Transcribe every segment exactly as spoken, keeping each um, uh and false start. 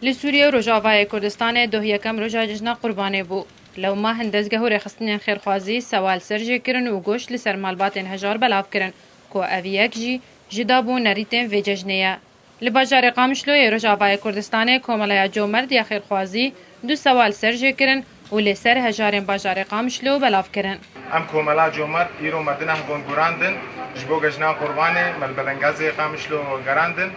Li Sûriye û Rojavayê Kurdistanê doh yekem roja Cejna Qurbanê bû. Lewma hin dezgeh û rêxistinên xêrxwazî sewa li ser jê kirin û goşt li ser malbatên hejar belav kirin, ku ev yek jî cuda bû nerîtên vê cejnê ye. Li bajarê Qamişlo yê Rojavayê Kurdistanê Komeleya Comerd ya Xêrxwazî du sewa li ser jê kirin û li ser hejarên bajarê Qamişlo belav kirin. Em Komela Comerd îro me du neh von gurandin, ji bo Cejna Qurbanê me li Belengazê Qamişlo gerandin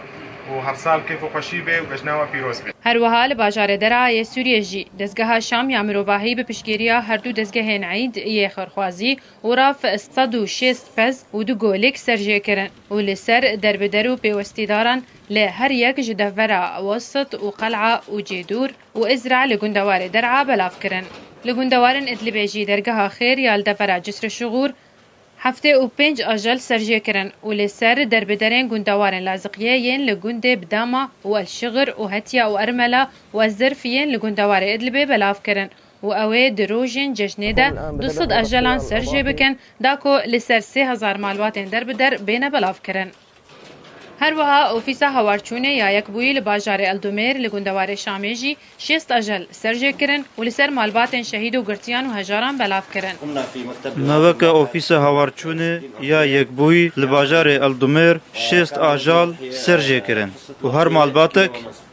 û her sal kêf û xweşî be û cejna we pîroz be. Her wiha li bajarê Derayê Sûriyê jî Dezgeha Şam ya Mirovahî bi piştgiriya her du dezgehên Eîd yê Xêrxwazî û raf sed û şêst pez û du golik ser jê kirin û li ser derbeder û pêwestîdaran li her yek ji devera Wesit û Qel'a û Cêdûr û Izra li gundewarê Der'a belav kirin. Li gundewarên Idlibê jî dergeha Xêr ya li devera Cisr Şixûr heftê û pênc ajal ser jê kirin û li ser derbiderên gundewarên Laziqiyê yên li gundê Bidama û El Şixir û Hetiya û Ermela û Ez Zirf yên li gundewarê Idlibê belav kirin û ew ê di rojên cejnê de du sed ajalan ser jê bikin, da ku li ser sê hezar malbatên derbider bêne belavkirin. Her wiha Ofîsa Hawarçûnê ya Yekbûyî li bajarê Eldûmêr li gundewarê Şamê jî şêst ajal ser jê kirin û li ser malbatên şehîd û girtiyan û hejaran belav kirin. Me weke Ofîsa Hawarçûnê ya Yekbûyî li bajarê Eldûmêr şêst ajal ser jê kirin û her malbatek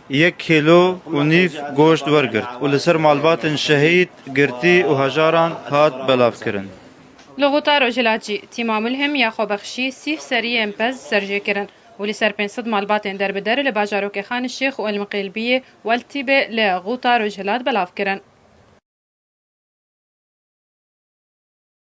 yek kîlo û nîv goşt wergirt û li ser malbatên şehîd, girtî û hejaran hat belavkirin. Li Xuta Rojhilat jî tîma Mulhim ya Xwebexşî sîh seriyên pez ser jê kirin û li ser pênc sed malbatên derbider li bajarokê Xanişêx û El Miqêlbiyê û El Tîbê li Xuta Rojhilat belav kirin.